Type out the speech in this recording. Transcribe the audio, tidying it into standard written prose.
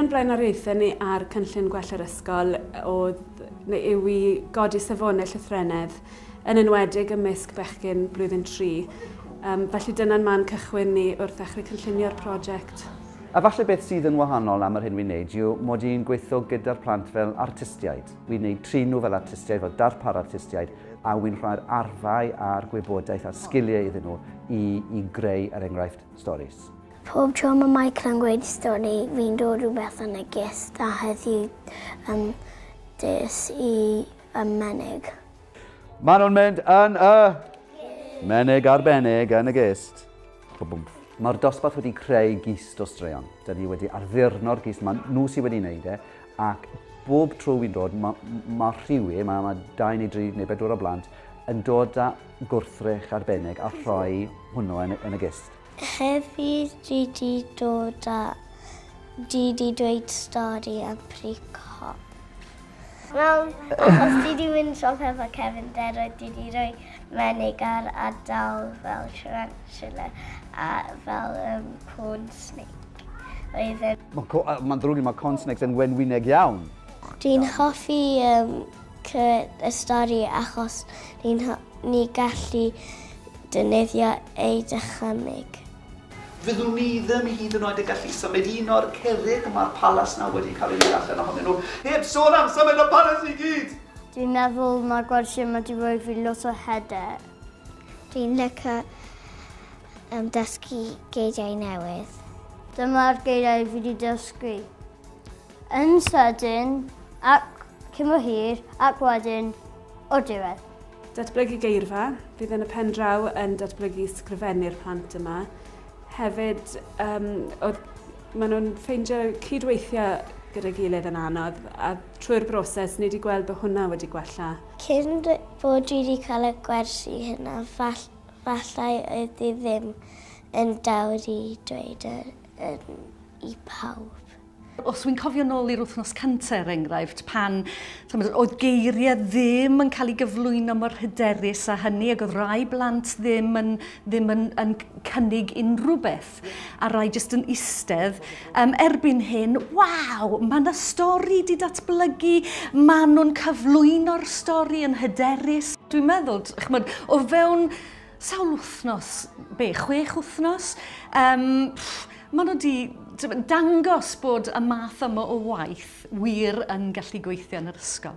Un o'n blaenoriaethau ni ar cynllun gwella'r ysgol oedd, neu yw i godi safonau llythrennedd, yn enwedig ymysg bechgyn blwyddyn 3. Um, felly dyna'n man cychwyn ni wrth ddechrau cynllunio'r prosiect. A falle beth sydd yn wahanol am yr hyn wi'n neud yw mod i'n gweithio gyda'r plant fel artistiaid. Wi'n neud trin nhw fel artistiaid, fel darpar artistiaid, a wi'n rhoi'r arfau a'r gwybodaeth a'r sgiliau iddyn nhw i, i greu, er enghraifft, storis. Pob tro mae Michael yn gweud stori, fi'n dod rhywbeth yn y gist a heddiw um, des i y menig. Maen nhw'n mynd yn y menig arbennig yn y gist. Bwmp. Mae'r dosbarth wedi creu gist o straeon. Dyn ni wedi arddurno'r gist, mae nhw sydd wedi wneud e, ac bob tro wy'n dod, mae, ma rhywun, mae, ma dau neu dri neu bedwar o blant, yn dod â gwrthrych arbennig a rhoi hwnnw yn, yn y gist. Hefyd dwi di dod â... Dwi di dweud stori am pry cop. Wel, achos dwi di mynd siop efo Kevin Derroyd, dwi di rhoi menig ar ardal fel tarantula a fel um, corn snake. Oedd yn... Mae'n ma ddrwg i mae corn snakes yn wenwyneg iawn. Dwi'n hoffi um, clywed y stori achos ni'n ni gallu defnyddio ei dychymyg. Fyddwn ni ddim hyd yn oed yn gallu symud un o'r cerrig mae'r palas 'na wedi cael ei wneud allan ohonyn nhw, heb sôn am symud y palas i gyd! Dwi'n meddwl mae'r gwersi yma 'di rhoi fi lot o hyder. Dwi'n licio um, dysgu geiriau newydd. Dyma'r geiriau fi 'di dysgu. Yn sydyn, ac cyn bo hir, ac wedyn, o'r diwedd. Datblygu geirfa, fydd yn y pen draw yn datblygu sgrifennu'r plant yma. Hefyd, um, oedd, maen nhw'n ffeindio cydweithio gyda'i gilydd yn anodd, a trwy'r broses ni wedi gweld bod hwnna wedi gwella. Cyn bod dwi wedi cael y gwersi hynna, fall, fallai oedd i ddim yn dawr i dweud yn, yn, i pawb. Os wy'n cofio nôl i'r wythnos cyntaf, er enghraifft, pan tymod, oedd geiriau ddim yn cael ei gyflwyno mor hyderus a hynny, ac oedd rai blant ddim yn, ddim yn, yn cynnig unrhyw beth, a rai jyst yn eistedd. Um, erbyn hyn, waw, mae yna stori di datblygu, maen nhw'n cyflwyno'r stori yn hyderus. Dwi'n meddwl, chymod, o fewn sawl wythnos, be, chwech wythnos, um, pff, maen nhw wedi dangos bod y math yma o waith wir yn gallu gweithio yn yr ysgol.